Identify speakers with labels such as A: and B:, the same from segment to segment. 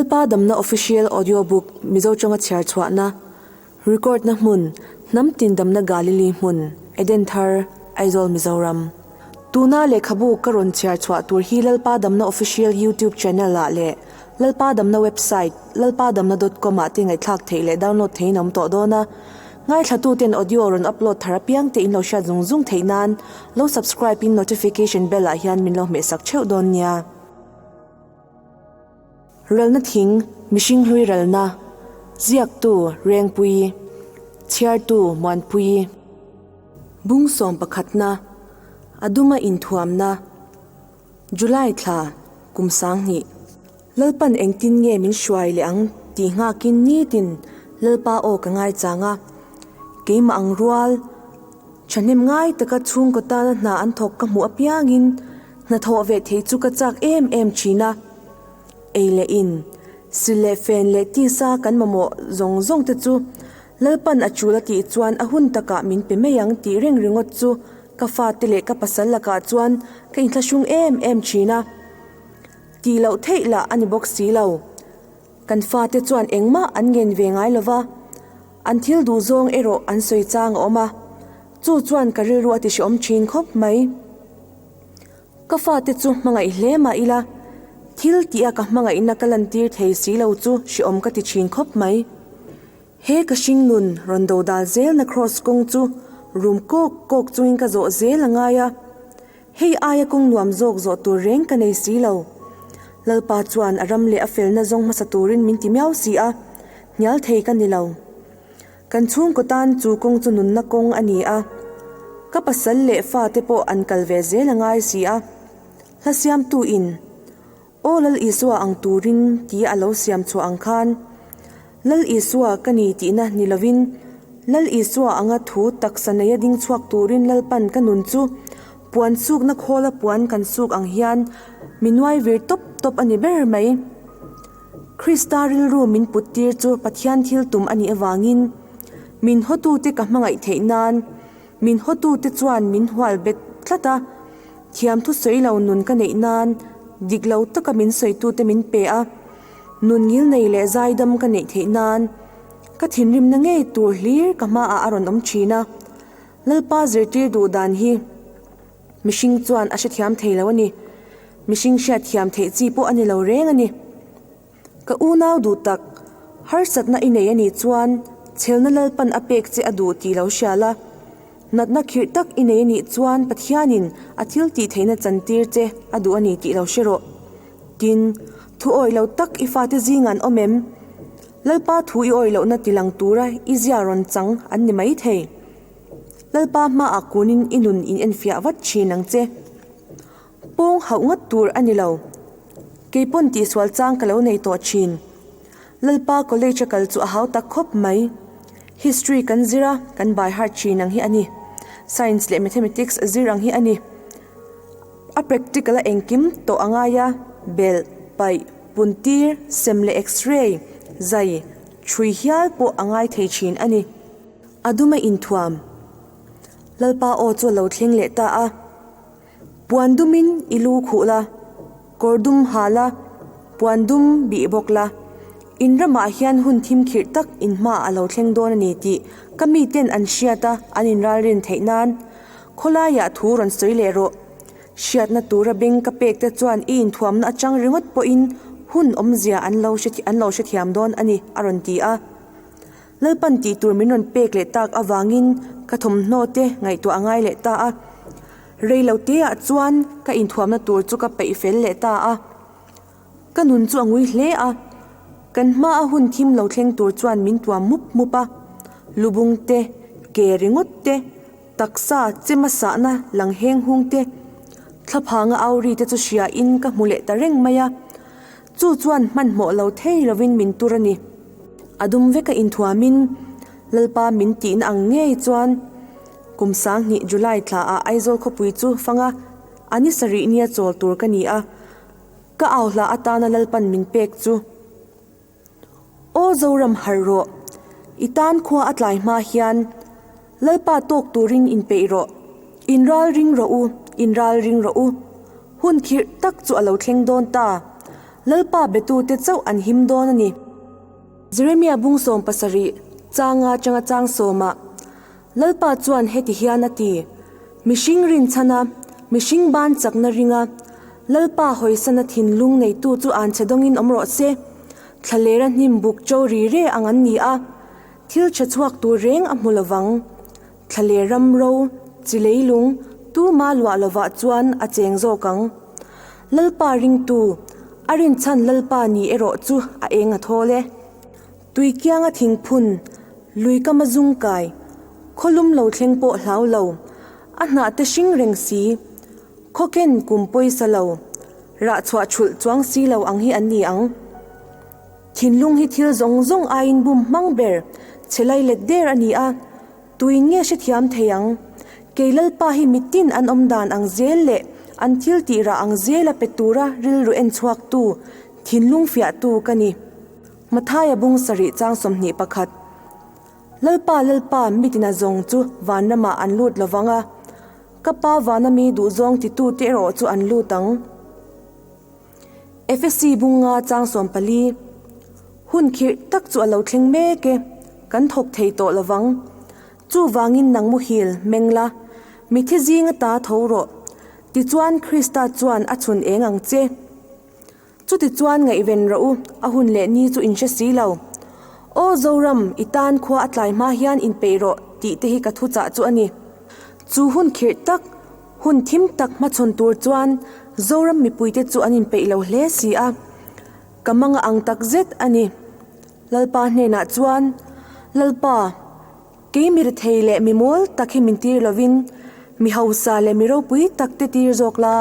A: Lalpa Damna Official Audio Book Mizo tawnga chhiar chhuahna, Record na hmun, Hnam tin damna Galili hmun, Eden Thar, Aizawl Mizoram. Tuna lehkhabu ka rawn chhiar chhuah tur hi Lalpa Damna Official YouTube Channel ah leh Lalpa Damna Website lalpadamna dot com ah te ngaihthlak theih leh download theihin a awm tawh dawn a. Ngaithlatuten audio rawn upload thar apiang te in lo hriat zung zung theih nan lo subscribe in notification bell ah hian min lo hmehsak theuh dawn nia. Ralna thing, mihring hlui ralna, ziaktu Rengpui, chhiartu Muanpui. Bung sawm pakhatna, a duma inthuamna, July thla, kum sanghnih. Lalpan engtin nge min hruai leh ang tih nghakin nitin Lalpa aw ka ngaichang a. Keimah ang rual, thahnem ngai taka chhungkaw tana hna an thawk ka hmuh apiangin hnathawh ve theih chu ka chak em em thin a. Ei leh in, sil leh fen leh tisa kan mamawh zawng zawng te chu Lalpan a chul a tih chuan a hun takah min pe mai ang tih reng ringawt chu ka fate leh ka pasal lakah chuan ka inthlahrung em em thin a. Tih loh theih lah a ni bawk si lo. Kan fate chuan engmah an ngen ve ngai lo va, an thil duh zawng erawh an sawi chang a awm a, chu chuan ka rilru a ti hrehawm thin khawp mai. Ka fate chu hmangaih hle mah ila, thil tih a ka hmangaihna ka lantir thei si lo chu hrehawm ka ti thin khawp mai. He ka hringnun rawn do dal zelna kraws kawng chu rum kawk kawk chungin ka zawh zel a ngai a. Hei aia kawng nuam zawk zawh tur reng ka nei si lo. Lalpa chuan a ram leh a felna zawng hmasa turin min ti miau si a, hnial thei ka ni lo. Kan chhungkaw tan chu kawng chu nunna kawng a ni a, ka pasal leh fate pawh an kal ve zel a ngai si a. Hla siamtu in, Aw Lal Isua ang turin tia a lo siam chhuah ang khan, Lal Isua ka ni tihna ni lovin, Lal Isua anga thu taksa neia ding chhuak turin Lalpan ka nun chu puan sukna khawla puan kan suk ang hian mi nuai vir tawp tawp a ni ber mai. Krista rilru min put tir chu Pathian thil tum a nih avangin min hawtute ka hmangaih theih nan min hawtute chuan min hual bet tlat a, thiam thusawi lo nun ka neih nan dik lo taka min sawitute min pe a, nun ngil nei leh zaidam ka neih theih nan ka thinrimna ngei tur hlir ka hmaah a rawn awm thin a, Lalpa zirtir duh dan hi mihring chuan a hrethiam thei lo a ni. Mihring hriatthiam theih chi pawh a ni lo reng a ni. Ka unau duh tak, harsatna i nei a nih chuan chhelna Lalpan a pek che a duh tih lo hria la. Natna khirh tak i nei a nih chuan Pathianin a thil tih theihna chantir che a duh a ni tih lo hre rawh. Tin, thu awih lo tak i fate zingah an awm em? Lalpa thu i awih lohna tilang tura i zia rawn chang an ni maithei. Lalpa hmaah kunin i nun in enfiah vat thin ang che. Pawng hauh ngawt tur a ni lo. Kei pawn tihsual chang ka lo nei tawh thin. Lalpa college a kal chu a hau tak khawp mai. History kan zir a, kan by heart thin ang hi a ni. Science leh mathematics zir ang hi a ni. A practical a engkim tawh a ngai a, belh, paih, puntir, sem leh x-ray, zai, thui hial pawh a ngai thei thin a ni. A duma inthuam. Lalpa aw chu a lo thleng leh ta a. Puan dumin i lu khuh la, kawr dum ha la, puan dum bih bawk la. In ramah hian hun thim khirh tak in hmaah a lo thleng dawn a ni tih ka miten an hriat a, an inralrin theih nan. Khawlaiah thu rawn sawi leh rawh. Hriatna tura beng ka pek te chuan i inthuamna atang ringawt pawhin hun awmzia an lo an lo hrethiam dawn a ni, a rawn ti a. Lalpan tih tur min rawn pek leh tak avangin ka thawmhnaw te ngaihtuah a ngai leh ta a. Rei lo te ah chuan ka inthuamna tur chu ka peih fel leh ta a. Ka nun chu a ngui hle a, kan hma a hun thim lo thleng tur chuan min tuam mup mup a. Lubung te, ke ringawt te, taksa chema sahna lang heng hung te, thlaphanga auri te chu hria in ka hmu leh ta reng mai a. Chu chuan hmanhmawh lo thei lovin min tur a ni. A dum veka inthuamin Lalpa min tihna ang ngei chuan kum sanghnih July thla ah Aizawl khawpui chu fanga a ni sarih nia chawl tur ka ni a, ka au hla atana Lalpan min pek chu Aw Zoram harh rawh, i tan khua a tlai hma hian Lalpa tawk turin inpeih rawh, inral ring rawh u, inral ring rawh u. Hun khirh tak chu a lo thleng dawn ta. Lalpa betute chauh an him dawn a ni. Jeremia bung 17, changa atanga chang sawmah, Lalpa chuan heti hian a ti, Mihring rinchhana, mihring ban chakna ringa, Lalpa hawisana thinlung neitu chu anchhe dawngin awm rawh se. Thlalera hnim buk cho ri re ang an ni a, thil chhe chhuak tur reng a hmu lovang. Thlaler ram ro, chi leilung, tuma luah lovah chuan a cheng zawk ang. Lalpa ringtu, a rinchhan Lalpa ni erawh chu a eng a thawl e. Tui kianga thingphun, lui kama zung kai, khawlum lo thleng pawh hlau lo, a hnah te hring reng si, khawken kum pawisa lo, rah chhuah thulh chuang si lo ang hi an ni ang. Thinlung hi thil zawng zawng aiin bum hmang ber, chhe lai let der a ni a, tuin nge hrethiam thei ang? Kei Lalpa hi mitin an awm dan ang zel leh an thil tih rah ang zela pe tura rilru en chhuaktu, thinlung fiahtu ka ni. Mathaia bung sarih chang 21. Lalpa, Lalpa, mitina zawng chu vanramah an lut lovang a, ka Pa vana mi duhzawng titute erawh chu an lut ang. Efesi bunga chang 14, Hun khirh tak chu a lo thleng mek e, kan thawk thei tawh lovang. Chuvangin nang muhil, meng la, mithi zinga ta tho rawh. Tichuan Krista chuan a chhun eng ang che. Chutichuan ngaihven rawh u, a hun leh ni chu in hre si lo. Aw Zoram, i tan khua a tlai hma hian inpeih rawh tih te hi ka thuchah chu a ni. Chu hun khirh tak, Hun thim tak hmachhawn tur chuan Zoram mipuite chu an inpeih lo hle si a, ka manga ang tak zet a ni. Lalpa hnenah chuan, Lalpa, kei mi rethei leh mi mawl tak hi min tir lovin mi hausa leh mi ropui tak te tir zawk la.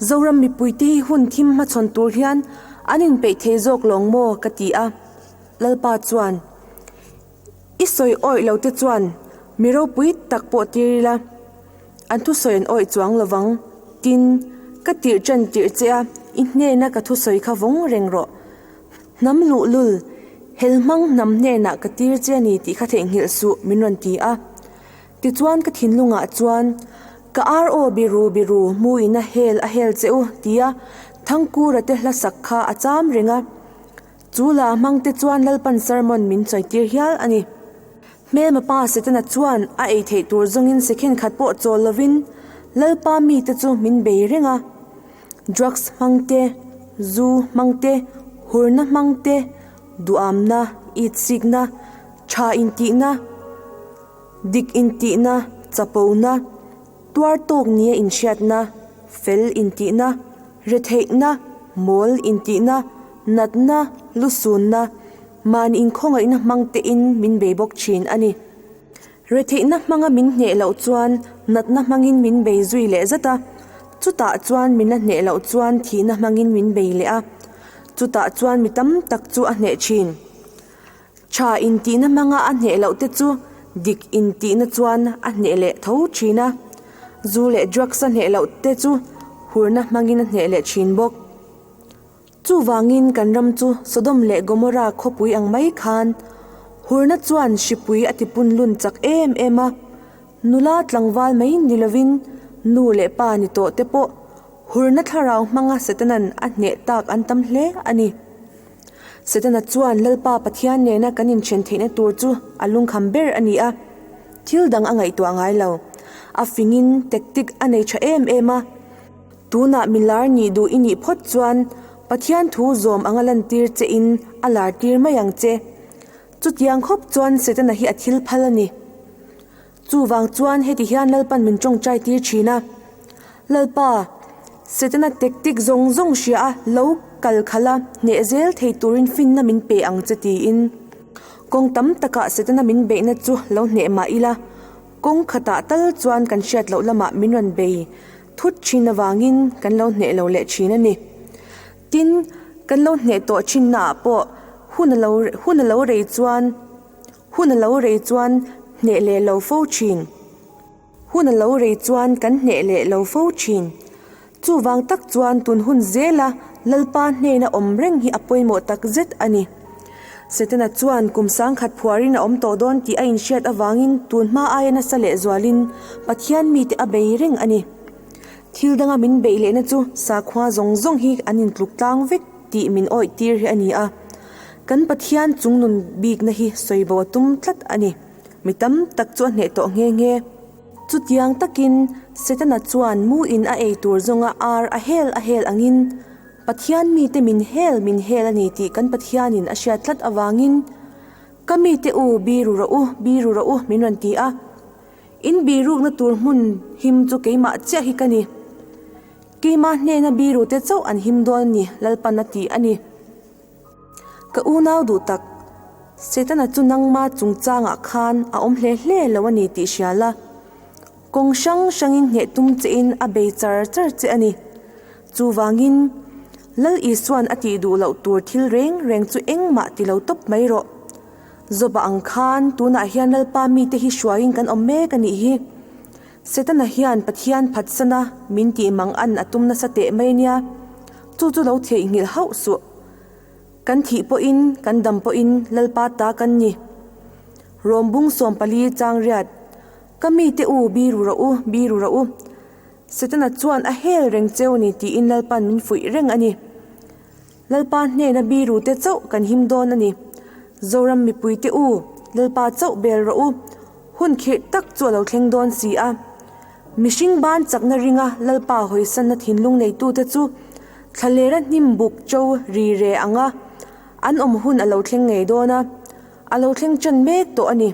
A: Zoram mipuite hi hun thim hmachhawn tur hian an inpeih thei zawk lawng maw? ka ti a. Lalpa chuan, I sawi awih lo te chuan mi ropui tak pawh tir ila, an thusawi an awih chuang lovang. Tin, ka tirh ṭan tirh che a, i hnena ka thusawi kha vawng reng rawh. Hnam luhlul, helhmang hnam hnenah ka tir che a ni tih kha theihnghilh suh, min rawn ti a. Tichuan ka thinlungah chuan, Ka ar aw biru biru hmuin a hel a hel che u, tia Thangkura te hla sak kha a cham reng a. Chu la hmangte chuan Lalpan sermon min sawitir hial a ni. Hmelma pa Setana chuan a ei theih tur zawngin second khat pawh chawl lovin Lalpa mite chu min bei reng a. Drugs hmang te, zu hmang te, hurna hmang te, duamna, itsikna, tha intihna, dik intihna, chapona, tuar tawk nia inhriatna, fel intihna, Retheihna, mawl intihna, natna, lusunna, mahni inkhawngaihna hmang tein min bei bawk thin a ni. Retheihna hmanga min hneh loh chuan natna hmangin min bei zui leh zat a, chutah chuan min la hneh loh chuan thihna hmangin min bei leh a, chutah chuan mi tam tak chu a hneh thin. Tha intihna hmanga a hneh loh te chu dik intihna chuan a hneh leh tho thin a, zu leh drugs a hneh loh te chu hurna hmangin a hneh leh thin bawk. Chuvangin kan ram chu Sodom leh Gomorrah khawpui ang mai khan hurna chuan hripui a tipun lun chak em em a, nula tlangval mai ni lovin nu leh pa ni tawh te pawh hurna thlarau hmanga Setanan a hneh tak an tam hle a ni. Setana chuan Lalpa Pathian nena kan inthen theihna tur chu a lungkham ber a ni a, thil dang a ngaihtuah ngai lo. A fingin tactic a nei tha em em a. Tunah mi lar nih duh i nih phawt chuan Pathian thu zawm anga lantir che in a lar tir mai ang che. Chutiang khawp chuan Setana hi a thil phal a ni. Chuvang chuan heti hian Lalpan min tawngtai tir thin a, Lalpa, Setana tactic zawng zawng hria a lo kal khalh a, hneh zel thei turin finna min pe ang che tiin. Kawng tam takah Setana min beihna chu lo hneh mah ila, kawng khatah tal chuan kan hriat loh lamah min rawn bei thut thin avangin kan lo hneh lo leh thin a ni. Tin, kan lo hneh tawh thinnaah pawh hun a lo hun a lo rei chuan, Hun a lo rei chuan hneh leh lo fo thin. Hun a lo rei chuan kan hneh leh lo fo thin. Chuvang tak chuan tun hun zela Lalpa hnena awm reng hi a pawimawh tak zet a ni. Setana chuan kum sangkhat phuarin a awm tawh dawn tih a inhriat avangin tun hma aia nasa leh zualin Pathian mite a bei reng a ni. Thil danga min beih lehna chu sakhua zawng zawng hi an intluk tlang vek. tih min awih tir hi a ni a. Kan Pathian chungnun bikna hi sawi bo a tum tlat a ni. Mi tam tak chu a hneh tawh nghe nghe. Chutiang takin Setana chuan mu in a ei tur zawnga ar a hel a hel angin Pathian mite min hel min hel a ni tih kan Pathianin a hriat tlat avangin Ka mite u biru rawh u, biru rawh u min rawn ti a. In birukna tur hmun him chu keimah chiah hi ka ni. Keimah hnena birute chauh an him dawn a ni Lalpan a ti a ni. Ka unau duh tak, Setana chu nangma chungchangah khan a awm hle hle lo a ni tih hria la. Kawng hrang hrangin hneh tum chein a bei char char che a ni. Chuvangin, Lal Isua'n a tih duh loh tur thil reng reng chu engmah ti lo tawp mai rawh. Zawba ang khan tunah hian Lalpa mite hi hruaiin kan awm mek a nih hi. Setana hian Pathian phatsana min tih mang an a tum nasa teh mai nia, chu chu lo theihnghilh hauh suh. Kan thih pawhin, kan dam pawhin Lalpa ta kan ni. Rawm bung 14 chang riat, Ka mite u, biru rawh u, biru rawh u. Setana chuan a hel reng cheu ni tiin Lalpa'n min fuih reng a ni. Lalpa hnena birute chauh kan him dawn a ni. Zoram mipuite u, Lalpa chauh bel rawh u. Hun khirh tak chu a lo thleng dawn si a. Mihring ban chakna ringa Lalpa hawisanna thinlung neitute chu thlalera hnim buk cho ri re anga an awm hun a lo thleng ngei dawn a, a lo thleng ṭan mek tawh a ni.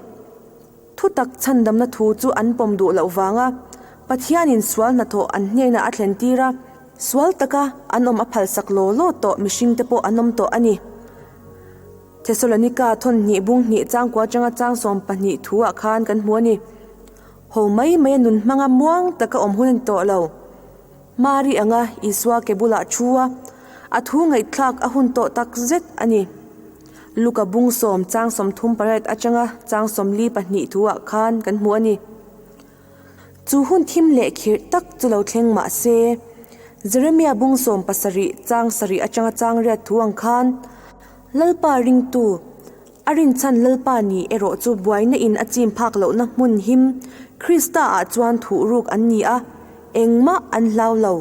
A: Thutak chhandamna thu chu an pawm duh loh vanga Pathianin sual hnathawh an hnenah a thlen tir a, sual taka an awm a phalsak law law tawh mihringte pawh an awm tawh a ni. Thesalonika thawn hnih bung hnih changkua atanga chang 12 thu-ah khan kan hmu a ni. Ho mai maia nun hmanga muang taka awm hun a ni tawh lo. Mari anga Isua ke bulah thu a, a thu ngaihthlak a hun tawh tak zet a ni. Luka bung sawm chang 38 atanga chang 42 thu-ah khan kan hmu a ni. Chu hun thim leh khirh tak chu lo thleng mah se, Jeremia bung 17 chang 7 atanga chang riat thu ang khan, Lalpa ringtu, a rinchhan Lalpa ni erawh chu buaina in a chim phak lohna hmun him Krista ah chuan thuh ruk an ni a, engmah an hlau lo.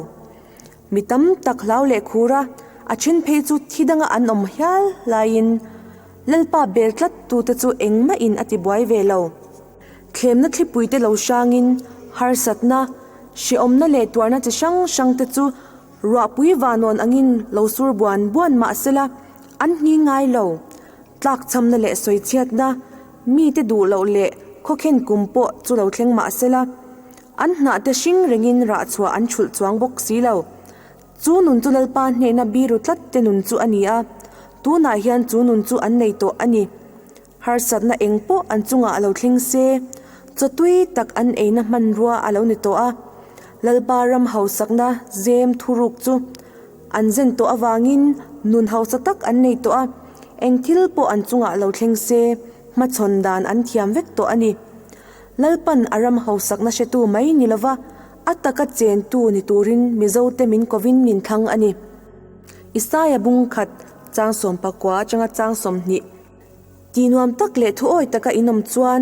A: Mi tam tak hlau leh khur a, a then phei chu thi danga an awm hial laiin Lalpa bel tlat tute chu engmah in a ti buai ve lo. Thlemna thlipui te lo hrangin harsatna, hrehawmna leh tuarna chi hrang hrang te chu ruahpui vanawn angin lo sur buan buan mah sela an hni ngai lo. Tlakchhamna leh sawichhiatna, mite duh loh leh khawkhen kum pawh chu lo thleng mah sela an hnah te hring rengin rah chhuah an thulh chuang bawk si lo. Chu nun chu Lalpa hnehna biru tlat te nun chu a ni a, tunah hian chu nun chu an nei tawh a ni. Harsatna eng pawh an chungah a lo thleng se, chaw tui tak an eina hmanrua a lo ni tawh a. Lalpa ram hausakna zem thuruk chu an zen tawh avangin nun hausa tak an nei tawh a, eng thil pawh an chungah lo thleng se, hmachhawn dan an thiam vek tawh a ni. Lalpan a ram hausakna hretu mai ni lova, a taka chentu ni turin Mizote min kovin min thlang a ni. Isaia bung khat chang 19 atanga chang 20. Tih nuam tak leh thuawi taka in awm chuan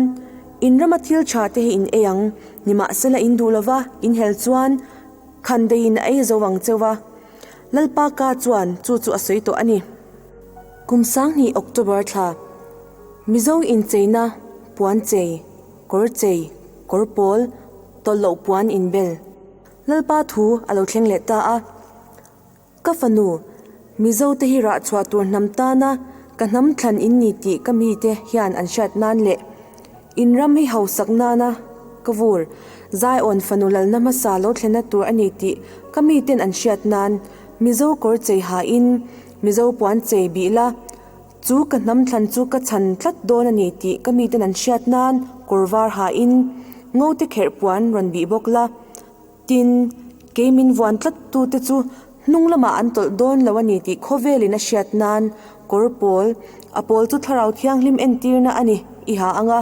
A: in rama thil tha te hi in ei ang, nimahsela in duh lova in hel chuan khan deiin a ei zo ang cheu a. Lalpa ka chuan chu chu a sawi tawh a ni. Kum 2000 October thla, Mizo incheina, puan chei, kawr chei, kawr pawl, tawlh loh puan inbel. Lalpa thu a lo thleng leh ta a. Ka fanu, Mizo te hi rah chhuah tur hnam tana ka hnam thlan in ni tih ka mite hian an hriat nan leh in ram hi hausak nana ka vur Zion fanu lalna hmasa lo thlenna tur a ni tih ka miten an hriat nan Mizo kawr chei hain Mizo puan chei bih la, chu ka hnam thlan chu ka chhan tlat dawn a ni tih ka miten an hriat nan kawr var hain ngote kherh puan rawn bih bawk la. Tin, kei min vuan tlat tute chu hnung lamah an tawlh dawn lo a ni tih khawvelin a hriat nan kawr pawl, a pawl chu thlarau thianghlim entirna a ni i ha ang a,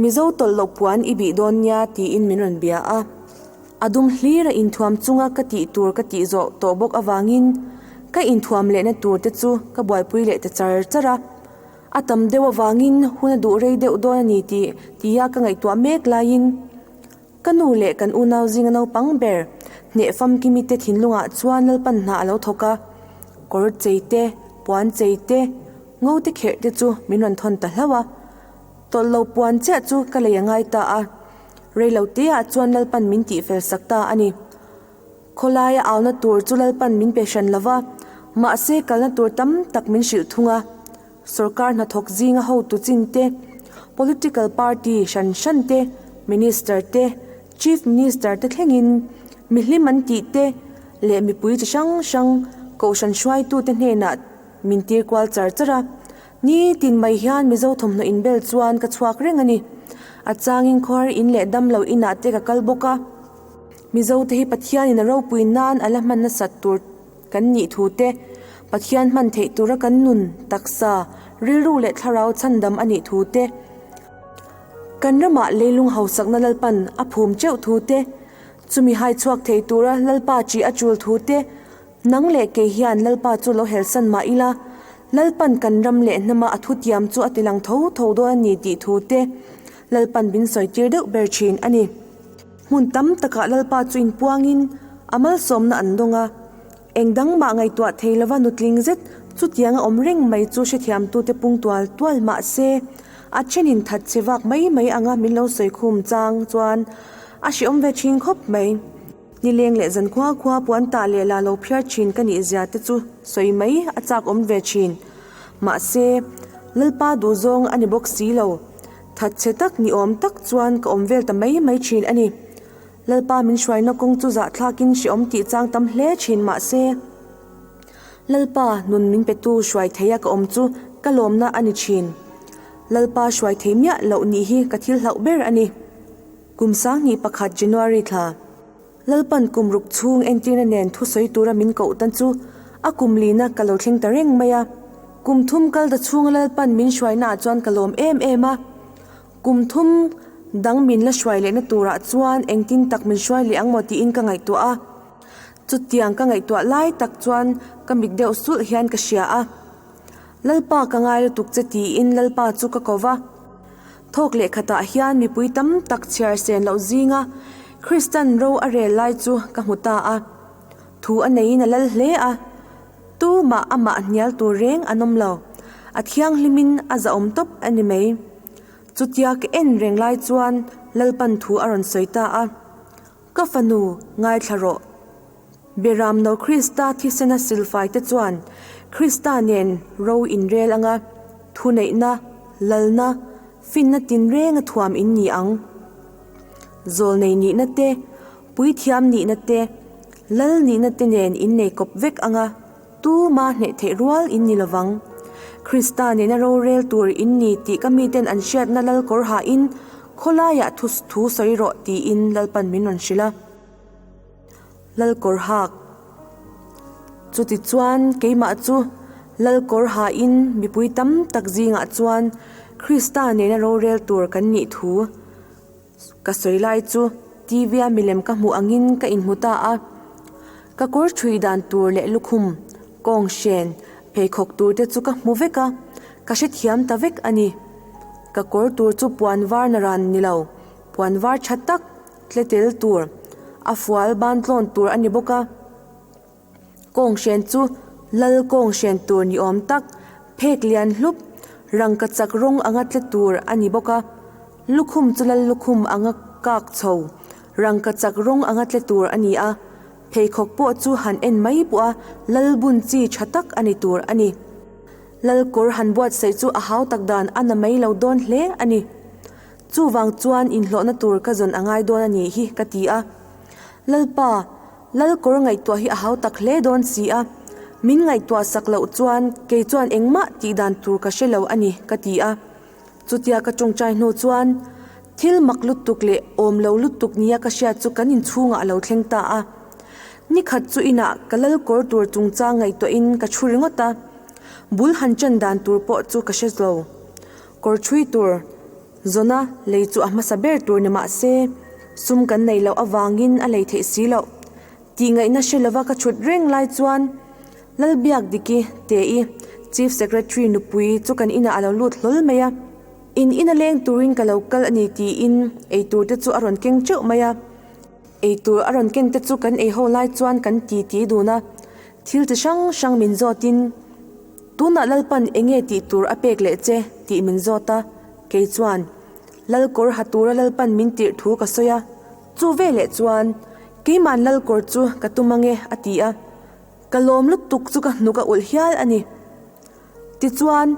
A: Mizo tawlh loh puan i bih dawn nia tiin min rawn bia a. A dum hlira inthuam chunga ka tih tur ka tih zawh tawh bawk avangin ka inthuam lehna tur te chu ka buaipui leh ta char char a. A tam deuh avangin hun a duh rei deuh dawn a ni tih tia ka ngaihtuah mek laiin Ka nu leh kan unau zinga naupang ber hneh famkimi te thinlungah chuan Lalpan hna a lo thawk a. Kawr chei te, puan chei te, ngo te kherh te chu min rawn thawn ta hlauh a. Tawlh lo puan chiah chu ka lei a ngai ta a. Reilo teah chuan Lalpan min tihfel sak ta a ni. Khawlaia auna tur chu Lalpan min pe hran lo va, mahse kalna tur tam tak min hrilh thung a. Sorkar hnathawk zinga hotu chin te, political party hran hran te, minister te, chief minister te thlengin mihlim an tih te leh mipui chi hrang hrang kohhran hruaitute hnenah min tir kual char char a. Nitin mai hian Mizo thawmhnaw inbel chuan ka chhuak reng a ni. A changin khuar in leh damlo inah te ka kal bawk a. Mizote hi Pathianin a ropui nan a la hman nasat tur kan nih thu te, Pathian hman theih tura kan nun, taksa, rilru leh thlarau chhandam a nih thu te, kan ramah leilung hausakna Lalpan a phum teuh thu te, chumi hai chhuak thei tura Lalpa ṭih a ṭul thu te, nang leh kei hian Lalpa chu lo helsan mah ila, Lalpan kan ram leh hnama a thutiam chu a tilang tho tho dawn a ni tih thu te Lalpan min sawitir deuh ber ṭhin a ni. Hmun tam takah Lalpa chu inpuangin a malsawmna an dawng a, eng dang mah ngaihtuah thei lova nutling zet chutianga awm reng mai chu hrethiamtute pung tual tual mah se, a thenin that che vak mai mai anga min lo sawi khum chang chuan a hrehawm ve thin khawp mai. Nileng leh zan khua khua puan tah leh la lo phiar thin ka nih zia te chu sawi mai a chak awm ve thin. Mahse, Lalpa duhzawng a ni bawk si lo. Thatchhe tak ni awm tak chuan ka awm vel ta mai mai thin a ni. Lalpa min hruaina kawng chu zahthlakin hrehawm tih chang tam hle thin mah se, Lalpa nun min petu hruai theia ka awm chu ka lawmna a ni thin. Lalpa hruai thei miah loh nih hi ka thil hlauh ber a ni. Kum 2001 January thla. Lalpan kum ruk chhung entirna nen thusawi tura min koh tan chu a kum lina ka lo thleng ta reng mai a. Kum thum kal ta chhunga Lalpan min hruainaah chuan ka lawm em em a. Kum thum dang min la hruai lehna turah chuan engtin tak min hruai leh ang maw tiin ka ngaihtuah a. Chutiang ka ngaihtuah lai tak chuan ka mit deuh sulh hian ka hria a. Lalpa ka ngai lutuk che tiin Lalpa chu ka ko va. Thawk leh khatah hian mipui tam tak chhiar sen loh zinga Kristan ro a rel lai chu ka hmu ta a. Thu a neiin a lal hle a, tumah amah hnial tur reng an awm lo. A thianghlimin a zahawm tawp a ni mai. Chutia ka en reng lai chuan Lalpan thu a rawn sawi ta a, Ka fanu, ngaithla rawh. Beramno Krista thisena silfaite chuan Krista nen ro inrel anga thuneihna, lalna, finna tinrenga thuam in ni ang. Zawlnei nihna te, puithiam nihna te, lal nihna te nen innei kawp vek anga tuma hneh theih rual in ni lovang. Krista nena rorel tur in ni tih ka miten an hriatna lal kawr hahin khawlaiah thu sawi rawh tiin Lalpan min rawn hrilh a. Lalkawr hak. Chutichuan keimah chu Lalkawr hain mipui tam tak zingah chuan Krista nena rorel tur kan nih thu ka sawi lai chu TV-a milem ka hmuh angin ka inhmu ta a. Ka kawr ṭhui dan tur leh lukhum, kawng hren, pheikhawk tur te chu ka hmu vek a, ka hrethiam ta vek a ni. Ka kawr tur chu puan var naran ni lo, puan var ṭha tak, Tle tel tur, a fual ban tlawn tur a ni bawk a. Kawng hren chu lal kawng hren tur ni awm tak, phek lian hlup, rangka chak rawng anga tle tur a ni bawk a. Lukhum chu lal lukhum anga kak chho, rangka chak rawng anga tle tur a ni a. Pheikhawk pawh chu han en mai pawh a lal bun chi tha tak a ni tur a ni. Lal kawr han buatsaih chu a hau tak dan a na mai lo dawn hle a ni. Chuvang chuan inhlawhna tur ka zawn a ngai dawn a nih hi ka ti a. Lalpa, Lal kawr ngaihtuah hi a hau tak hle dawn si a, min ngaihtuah sak loh chuan kei chuan engmah tih dan tur ka hre lo a ni ka ti a. Chutia ka tawngtai hnu chuan thil mak lutuk leh awm lo lutuk nia ka hriat chu kan inchhungah a lo thleng ta a. Nikhat chu inah ka lal kawr tur chungchang ngaihtuahin ka thu ringawt a, bul han ṭan dan tur pawh chu ka hre lo. Kawr ṭhui tur zawna lei chu a hmasa ber tur ni mah se, sum kan neih loh avangin a lei theih si loh. Tih ngaihna hre lova ka chhut reng lai chuan Lalbiakdiki Te-i, Chief Secretary nupui chu kan inah a lo lut hlawl mai a. In ina leng turin ka lo kal a ni tiin eitur te chu a rawn keng teuh mai a. Eitur a rawn ken te chu kan ei ho lai chuan kan ti ti dun a. Thil chi hrang hrang min zawtin, Tunah Lalpan enge tih tur a pek leh che tih min zawt a, kei chuan Lalkawr ha tura Lalpan min tirh thu ka sawi a, chu veleh chuan keiman Lalkawr chu ka tum ange a ti a, ka lawm lutuk chu ka hnuk a ulh hial a ni. Tichuan,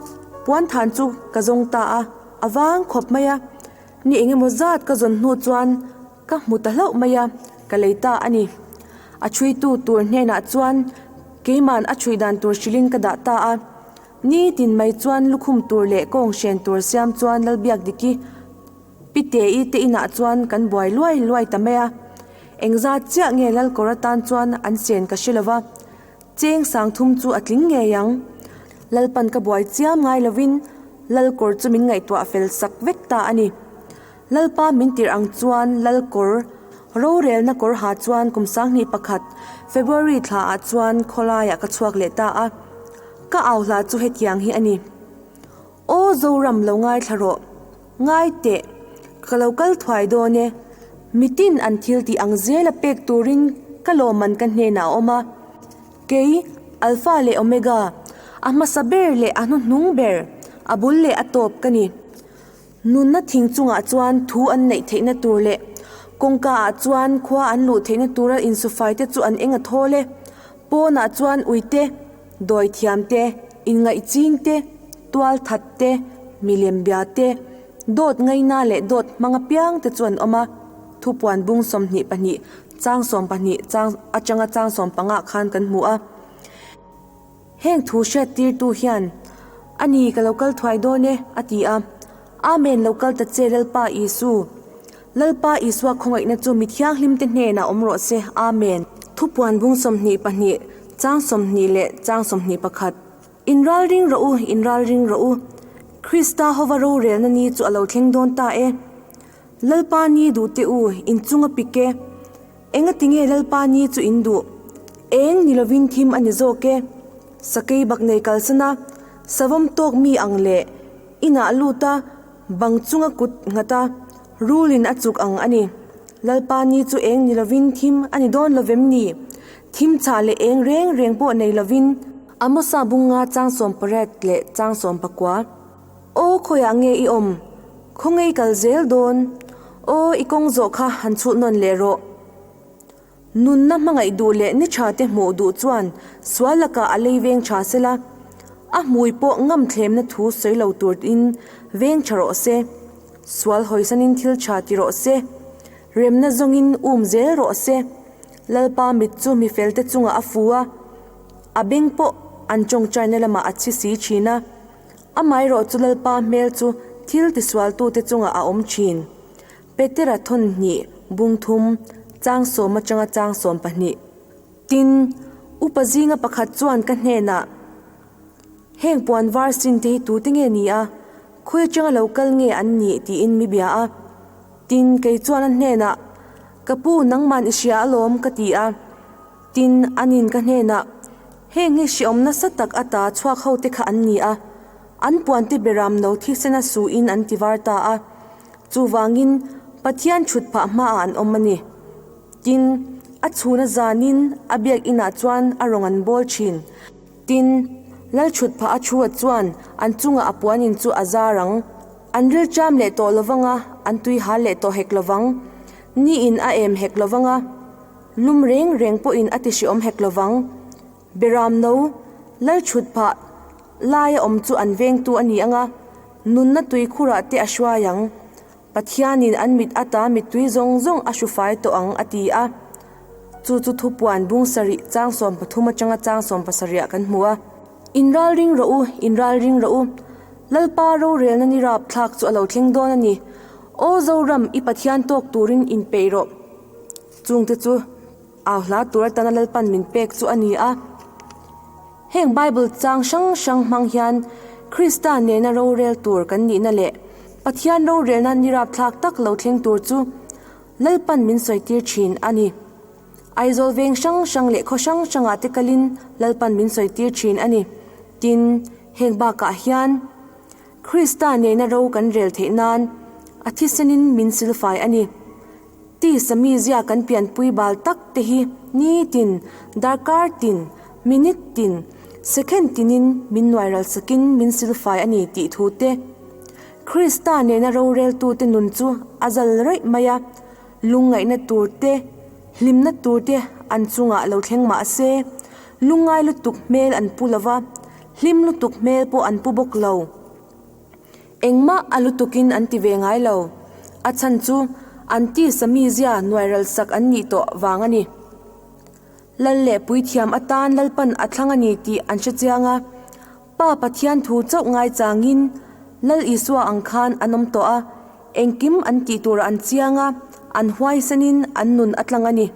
A: puanthan chu ka zawng ta a, a vang khawp mai a, ni engemaw zat ka zawn hnu chuan ka hmu ta hlauh mai a, ka lei ta a ni. A chhuitu tur hnenah chuan keiman a chhui dan tur hrilhin ka dah ta a. Nitin mai chuan lukhum tur leh kawng hren tur siam chuan Lalbiakdiki Piteii te inah chuan kan buai luai luai ta mai a. Engzat chiah nge Lalkawr atan chuan an sen ka hre lova. Cheng sangthum chu a tling ngei ang. Lalpan ka buai chiam ngai lovin Lalkawr chu min ngaihtuah fel sak vek ta a ni. Lalpa min tirh ang chuan Lalkawr, rorelna kawr ha chuan kum 2001, February thla ah chuan khawlaiah ka chhuak leh ta a. Ka au hla chu hetiang hi a ni. Aw Zoram lo ngaithla rawh. Ngai teh, ka lo kal thuai dawn e. Mitin an thil tih ang zela pek turin ka lawmman ka hnenah a awm a. Kei, Alpha leh Omega, a hmasa ber leh a hnuhnung ber, a bul leh a tawp ka ni. Nunna thing chungah chuan thu an neih theihna tur leh kawngka ah chuan khua an luh theihna tura insufai te chu an eng a thawl e. Pawnah chuan uite, dawithiam te, inngaihching te, tualthat te, milem bia te, dawt ngaina leh dawt hmang apiang te chu an awm a. Thupuan bung 22 chang 12 chang atanga chang 15 ah khan kan hmu a. Heng thu hriattirtu hian, A ni, ka lo kal thuai dawn e, a ti a. Amen, lo kal ta che Lalpa Isu. Lalpa Isua khawngaihna chu mi thianghlimte hnenah awm rawh se. Amen. Thupuan bung 22, chang 20 leh chang 21. Inralring rawh u, inralring rawh u. Krista hova rorelna ni chu a lo thleng dawn ta e. Lalpa ni duh teh u, inchung a pik e. Engatinge Lalpa ni chu in duh? Eng ni lovin thim a ni zawk e. Sakei bak nei kalsan a, savawm tawk mi ang leh inah lut a, bang chunga kut nghat a, rulin a chuk ang a ni. Lalpa ni chu eng ni lovin thim a ni dawn lovem ni? Thim chhah leh eng reng reng pawh nei lovin. Amosa bunga chang 18 leh chang 19. Aw khawiah nge i awm? Khawnge i kal zel dawn? Aw i kawng zawh kha han chhut nawn leh rawh. Nunna hmangaih duh leh ni tha te hmuh duh chuan sual lakah a lei veng tha sela, a hmui pawh ngam thlemna thu sawi lo turin veng tha rawh se. Sual hawisanin thil tha ti rawh se. Remna zawngin um zel rawh se. Lalpa mit chu mifelte chungah a fu a, a beng pawh an tawngtaina lamah a chhi si thin a. Amaherawh chu Lalpa hmel chu thil tisualtute chungah a awm thin. Petera thawn hnih, bung thum, chang sawm atanga chang 12. Tin, upa zinga pakhat chuan ka hnenah, Heng puan var sin te hi tute nge ni a, khawi atanga lo kal nge an nih tiin mi bia a. Tin, kei chuan a hnenah, Ka pu, nangman i hria alawm ka ti a. Tin, anin ka hnenah, Heng hi hriawm nasa tak ata chhuak ho te kha an ni a, an puante beram no thisena suin an ti var ta a. Chuvangin, Pathian thut phah hmaah an awm a ni. Tin, a chhuna zanin a biakinah chuan a rawng an bawl thin. Tin, Lal thut phah a thu-a chuan an chungah a puanin chu a zar ang. An rilṭam leh tawh lovang a, an tui hal leh tawh hek lovang. Niin a em hek lovang a. Lum reng reng pawhin a ti hreawm hek lovang. Beram no, lal thut phah laia awm chu an vengtu a ni ang a, nunna tui khurah te a hruai ang. Pathianin an mit ata mittui zawng zawng a hrufai tawh ang a ti a. Chu chu thupuan bung sarih chang 13 atanga chang 17 ah kan hmu a. Inralring rawh u, inralring rawh u. Lalpa rorelna ni rapthlak chu a lo thleng dawn a ni. Aw Zoram, i Pathian tawk turin inpeih rawh. Chungte chu au hla tur atana Lalpan min pek chu a ni a. Heng Bible chang hrang hrang hmang hian Krista nena rorel tur kan nihna leh Pathian rorelna ni rapthlak tak lo thleng tur chu Lalpan min sawitir thin a ni. Aizawl veng hrang hrang leh khaw hrang hrangah te kalin Lalpan min sawitir thin a ni. Tin, heng bakah hian Krista nena ro kan rel theih nan a thisenin min silfai a ni. Tisa mizia kan pianpui bal tak te hi nitin, darkar tin, Minute tin, second tinin min nuairal sakin min silfai a ni tih thu te. Krista nena roreltute nun chu a zal raih mai a, lungngaihna tur te, hlimna tur te an chungah lo thleng mah se, lungngai lutuk hmel an pu lo va, hlim lutuk hmel pawh an pu bawk lo. Engmah a lutukin an ti ve ngai lo. A chhan chu an tisa mizia nuairal sak an nih tawh vang a ni. Lal leh puithiam atan Lalpan a thlang a ni tih an hre chiang a, Pa Pathian thu chauh ngaichangin Lal Isua ang khan an awm tawh a, engkim an tih turah an chiang a, an huaisanin an nun a tlang a ni.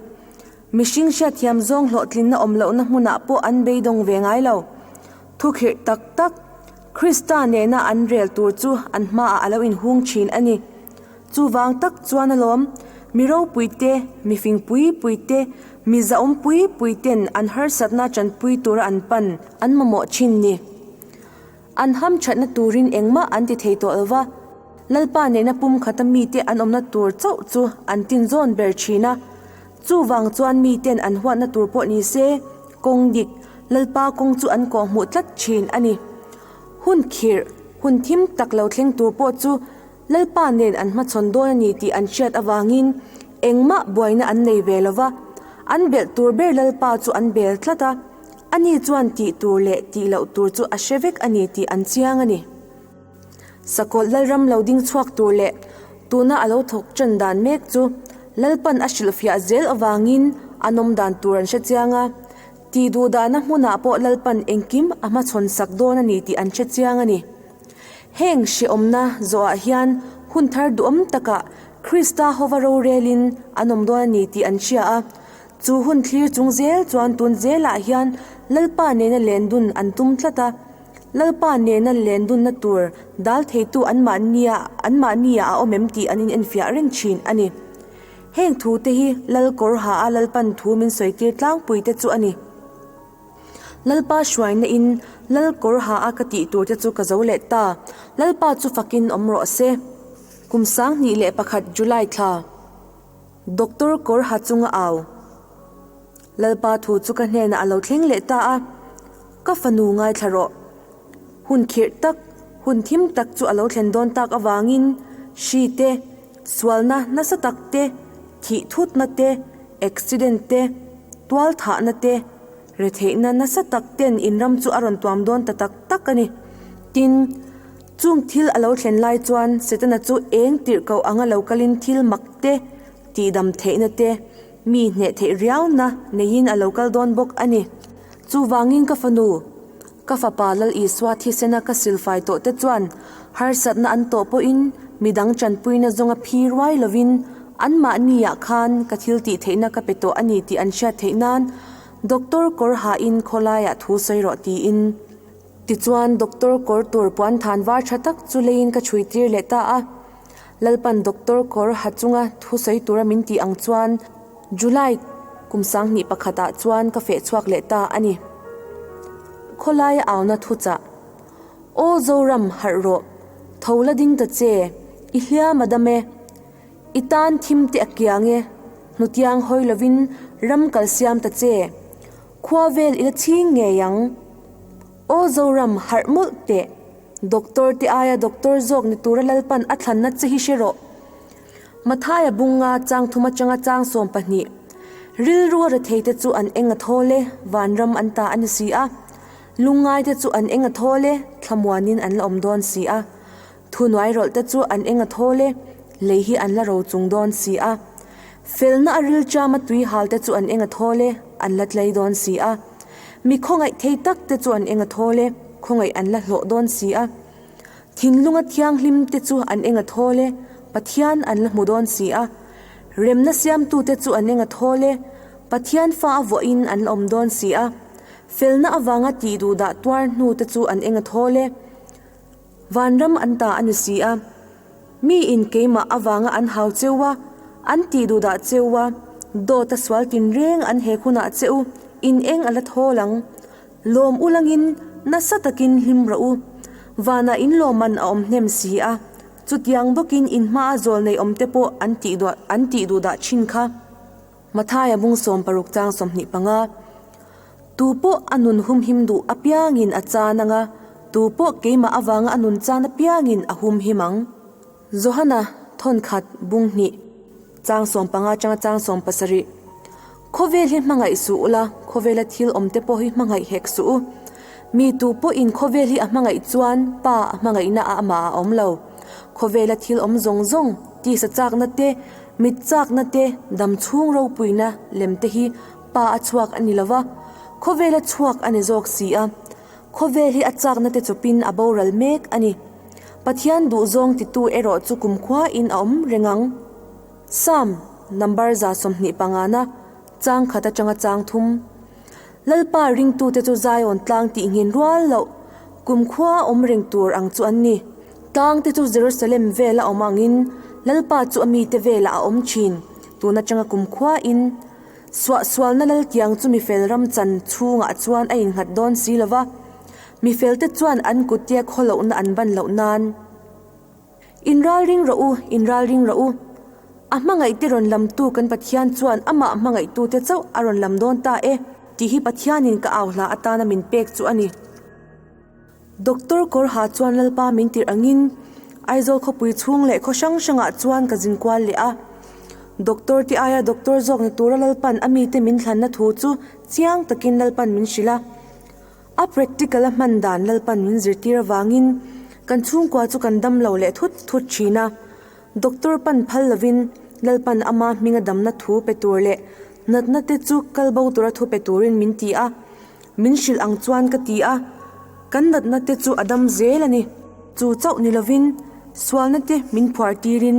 A: Mihring hriatthiam zawng hlawhtlinna awm lohna hmunah pawh an beidawng ve ngai lo. Thukhirh tak tak, Krista nena an rel tur chu an hmaah a lo inhung thin a ni. Chuvang tak chuan alawm, mi ropui te, mi fing pui pui te, mi zahawm pui pui ten an harsatna tanpui tura an pan an mamawh thin ni. An hamthatna turin engmah an ti thei tawh lo va, Lalpa nena pumkhata mite an awmna tur chauh chu an tinzawn ber thin a. Chuvang chuan miten an huatna tur pawh ni se, kawng dik, Lalpa kawng chu an kawhhmuh tlat thin a ni. Hun khirh, hun thim tak lo thleng tur pawh chu Lalpa nen an hmachhawn dawn a ni tih an hriat avangin engmah buaina an nei ve lo va, an belh tur ber Lalpa chu an bel tlat a, ani chuan tih tur leh tih loh tur chu a hre vek a ni tih an chiang a ni. Sakawlh Lalram lo ding chhuak tur leh tuna a lo thawk ṭan dan mek chu Lalpan a hrilhfiah zel avangin a nawm dan tur an hre chiang a, tih duh dahna hmunah pawh Lalpan engkim a hmachhawn sak dawn a ni tih an hre chiang a ni. Heng hrehawmna zawhah hian hun thar duhawm takah Krista hova rorelin an awm dawn a ni tih an hria a. Chu hun thlir chung zel chuan tun zelah hian Lalpa nena lendun an tum tlat a. Lalpa nena lendunna tur dal theitu anmahnia anmahnia a awm em tih an inenfiah reng thin a ni. Heng thute hi Lal kawr ha a Lalpan thu min sawitir tlangpuite chu a ni. Lalpa hruaina in Lal kawr ha a ka tih tur te chu ka zo leh ta. Lalpa chu fakin awm rawh se. Kum 2001 July thla. Doctor kawr ha chunga au. Lalpa thu chu ka hnenah a lo thleng leh ta a. Ka fanu ngaithla rawh. Hun khirh tak, hun thim tak chu a lo thlen dawn tak avangin hri te, sualna nasa tak te, thih thutna te, accident te, tual thahna te, retheihna nasa tak ten inram chu a rawn tuam dawn ta tak tak a ni. Tin, chung thil a lo thlen lai chuan Setana chu eng tirh koh anga lo kalin thil mak te, tihdam theihna te, mi hneh theih riauna neiin a lo kal dawn bawk a ni. Chuvangin ka fanu, ka fapa Lal Isua thisena ka silfai tawh te chuan harsatna an tawh pawhin midang tanpuina zawnga phi ruai lovin anmahniah khan ka thil tih theihna ka pe tawh a ni tih an hriat theih nan Doctor kawr hain khawlaiah thu sawi rawh tiin. Tichuan Doctor kawr tur puan than var tha tak chu leiin ka chhui tir leh ta a. Lalpan Doctor kawr ha chunga thu sawi tura min tih ang chuan July kum 2001 ah chuan ka feh chhuak leh ta a ni. Khawlaia auna thuchah, Aw Zoram harh rawh, tho la ding ta che, i hliam a dam e. I tan thim te a kiang e, hnutiang hawi lovin ram kal siam ta che, khua vel i la chhing ngei ang. Aw Zoram harh mawlh teh, Doctor te aia Doctor zawk ni tura Lalpan a thlanna che hi hre rawh. Mathaia bunga chang thum atanga chang 12. Rilru a retheite chu an eng a thawl e, vanram an ta a ni si a. Lungngaite chu an eng a thawl e, thlamuanin an la awm dawn si a. Thunuai rawlhte chu an eng a thawl e, lei hi an la ro chung dawn si a. Felna a rilṭama tui halte chu an eng a thawl e, an la tlei dawn si a. Mi khawngaih thei takte chu an eng a thawl e, khawngaih an la hlawh dawn si a. Thinlunga thianghlim te chu an eng a thawl e, Pathian an la hmu dawn si a. Remna siamtute chu an eng a thawl e, Pathian fa a vuahin an la awm dawn si a. Felna avanga tih duhdah tuar hnu te chu an eng a thawl e, Vanram an ta a ni si a. Miin keimah avanga an hau cheu a, an tih duhdah cheu a, dawt a sual tinreng an hek hunah che u, in eng a la thawl ang. Lawm u langin nasa takin hlim rawh u. Vanah in lawmman a awm hnem si a, chutiang bawkin in hmaa zawl nei awm te pawh an tih duah an tih duhdah thin kha. Mathaia bung 60 chang 25. Tupawh a nun humhim duh apiangin a chan anga, tupawh keimah avanga a nun chan apiangin a humhim ang. Johana thawnkhat bung hnih chang 15 atanga chang 17. Khawvel hi hmangaih suh ula, khawvela thil awm te pawh hi hmangaih hek suh u. Mi tu pawhin khawvel hi a hmangaih chuan Pa a hmangaihna a amah a awm lo. Khawvela thil awm zawng zawng, tisa chakna te, mit chakna te, dam chhung ropuina lem te hi Pa a chhuak a ni lo va, khawvela chhuak a ni zawk si a. Khawvel hi a chakna te chawpin a boral mek a ni. Pathian duhzawng titu erawh chu kumkhuain a awm reng ang. Psalm number 25 na chang khat atanga chang thum. Lalpa ringtute chu Zion tlang tih nghin rual loh kumkhua awm reng tur ang chu an ni. Tlang te chu Jerusalem vela awm angin Lalpa chu a mite velah a awm thin tun atanga kumkhua in. Suahsualna laltiang chu mifel ram chan chhungah chuan a innghat dawn si lova, mifelte chuan an kuttia khawlohna an ban loh nan. Inralring rawh u, inralring rawh u. A hmangaihte rawn lamtu kan Pathian chuan amah hmangaihtute chauh a rawn lam dawn ta e, tih hi Pathianin ka au hla atana min pek chu a ni. Doctor Kawrha chuan Lalpa min tirh angin Aizawl khawpui chhung leh khaw hrang hrangah chuan ka zin kual leh a. Doctor te aia doctor zawk ni tura Lalpan a mite min thlanna thu chu chiang takin Lalpan min hrilh a. A practical a hman dan Lalpan min zirtir avangin kan chhungkua chu kan dam lo leh thut thut thin a. Doctor pan phal lovin Lalpan ama hminga damna thu pe tur leh natna te chu kal bo tura thu pe turin min ti a. Min hrilh ang chuan ka ti a, kan natna te chu a dam zel a ni. Chu chauh ni lovin sualna te min phuar tirin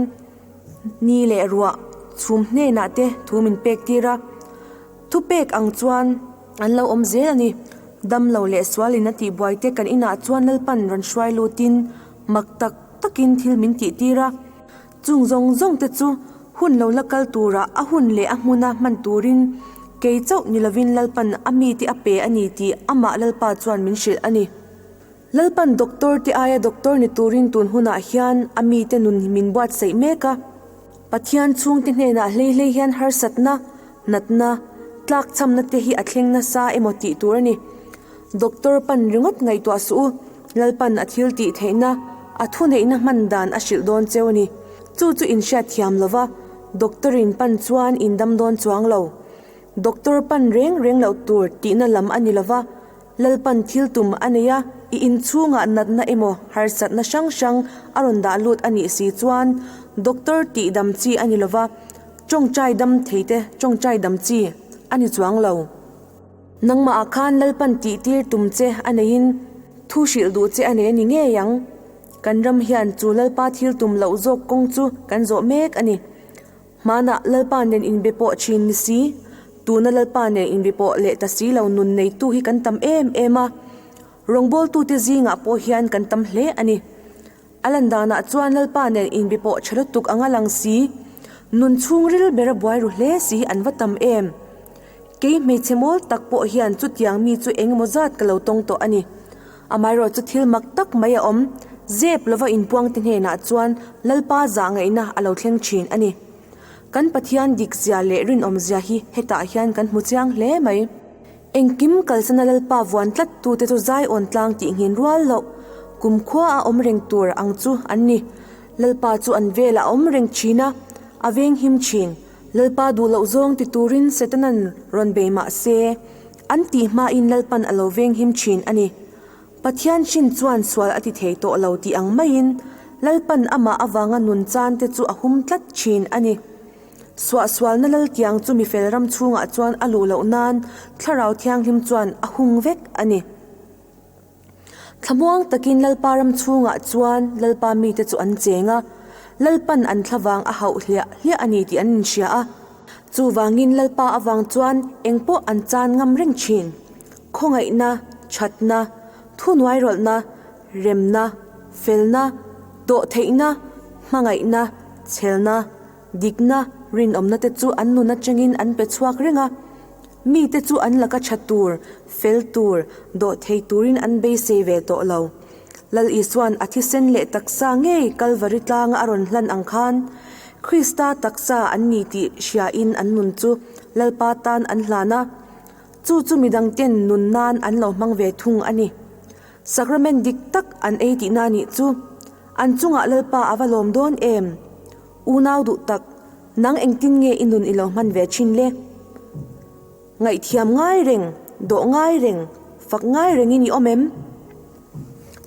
A: ni leh ruah chhum hnenah te thu min pek tir a. Thupek ang chuan an lo awm zel a ni. Damlo leh sualin a tihbuai te kan inah chuan Lalpan rawn hruai lutin mak tak takin thil min tihtir a. Chung zawng zawng te chu hun lo la kal turah a hun leh a hmuna hman turin kei chauh ni lovin Lalpan a mite a pe a ni tih amah Lalpa chuan min hrilh a ni. Lalpan doctor te aia doctor ni turin tun hunah hian a mite nun min buatsaih mek a. Pathian chhungte hnenah hlei hlei hian harsatna, natna, tlakchhamna te hi a thleng nasa emaw tih tur a ni. Doctor pan ringawt ngaihtuah suh u, Lalpan a thil tih theihna, a thuneihna hman dan a hrilh dawn cheu a ni. Chu chu in hriatthiam lova, doctor in pan chuan in dam dawn chuang lo. Doctor pan reng reng loh tur tihna lam a ni lova, Lalpan thil tum a nei a, i inchhungah natna emaw harsatna hrang hrang a rawn dah lut a nih si chuan doctor tih dam chi a ni lova, tawngtai dam thei te tawngtai dam chi a ni chuang lo. Nangmah ah khan Lalpan tih tir tum che a neiin thu hrilh duh che a nei a ni ngei ang. Kan ram hian chu Lalpa thil tum loh zawk kawng chu kan zawh mek a ni. Hmanah Lalpa nen inbe pawh thin ni si, tuna Lalpa nen inbe pawh leh ta si lo nun neitu hi kan tam em em a. Rawngbawltute zingah pawh hian kan tam hle a ni. A lan danah chuan Lalpa nen inbe pawh tha lutuk anga lang si, nun chhungril bera buai ru hle si hi an va tam em. Kei hmeichhe mawl tak pawh hian chutiang mi chu engemaw zat ka lo tawng tawh a ni. Amaherawh chu thil mak tak mai a awm, zep lova inpuangte hnenah chuan Lalpa zah ngaihna a lo thleng thin a ni. Kan Pathian dikzia leh rinawmzia hi hetah hian kan hmu chiang hle mai. Engkim kalsana Lalpa vuan tlat tute chu Zion tlang tih nghin rual loh, kumkhua a awm reng tur ang chu an ni. Lalpa chu an velah a awm reng thin a, a venghim thin. Lalpa duh loh zawng ti turin Setanan rawn bei mah se, an tih hmain Lalpan a lo venghim thin a ni. Pathian hrin chuan sual a ti thei tawh lo tih ang maiin Lalpan amah avanga nun chan te chu a hum tlat thin a ni. Suahsualna laltiang chu mifel ram chhungah chuan a luh loh nan Thlarau Thianghlim chuan a hung vek a ni. Thlamuang takin Lalpa ram chhungah chuan Lalpa mite chu an cheng a, Lalpan an thlavang a hauh hliah hliah a ni tih an inhria a. Chuvangin Lalpa avang chuan engpawh an chan ngam reng thin. Khawngaihna, thatna, thunuairawlhna, remna, felna, dawhtheihna, hmangaihna, chhelna, dikna, rinawmna te chu an nun atangin an pe chhuak reng a. Mite chu an laka tha tur, fel tur, dawhthei turin an beisei ve tawh lo. Lal Isua'n a thisen leh taksa ngei Kalvari tlanga a rawn hlan ang khan, Krista taksa an ni tih hriain an nun chu Lalpa tan an hlan a. Chu chu midangten nun nan an lo hmang ve thung a ni. Sacrament dik tak an ei tihna a nih chu. An chungah Lalpa a va lawm dawn em? Unau duh tak, nang engtin nge i nun i lo hman ve thin le? Ngaihthiam ngai reng, dawh ngai reng, fak ngai rengin i awm em?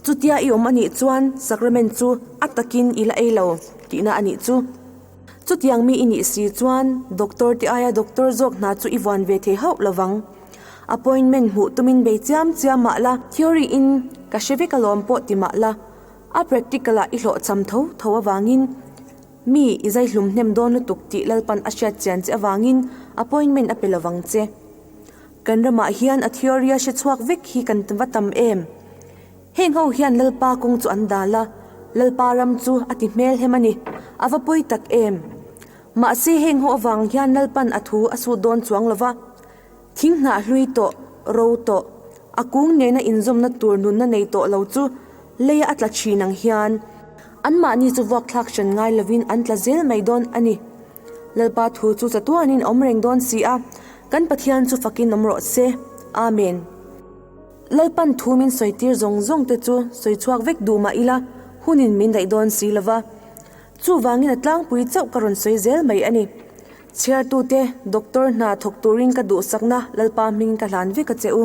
A: Chutia i awm a nih chuan sacrament chu a takin i la ei lo tihna a nih chu. Chutiang mi i nih si chuan doctor te aia doctor zawk hna chu i vuan ve thei hauh lovang. Appointment hmuh tumin bei chiam chiam mah la, theory in ka hre vek alawm pawh ti mah la, a practical ah i hlawhcham tho tho avangin mi i zai hlum hnem dawn lutuk tih Lalpan a hriat chian che avangin appointment a pe lovang che. Kan ramah hian a theory a hre chhuak vek hi kan va tam em? Heng ho hian Lalpa kawng chu an dal a, Lalpa ram chu a ti hmel hem a ni, a va pawi tak em? Mahse heng ho avang hian Lalpan a thu a sut dawn chuang lo va, thing hnah hlui tawh, ro tawh, a kung nena inzawmna tur nunna nei tawh lo chu leia a tla thin ang hian anmahni chu vuakthlak hran ngai lovin an tla zel mai dawn a ni. Lalpa thu chu chatuanin awm reng dawn si a, kan Pathian chu fakin awm rawh se. Amen. Lalpan thu min sawi tir zawng zawng te chu sawi chhuak vek duh mah ila, hunin min daih dawn si lo va. Chuvangin a tlangpui chauh ka rawn sawi zel mai a ni. Chhiartute, Doctor hna thawk turin ka duhsakna Lalpa hming ka hlan vek a che u.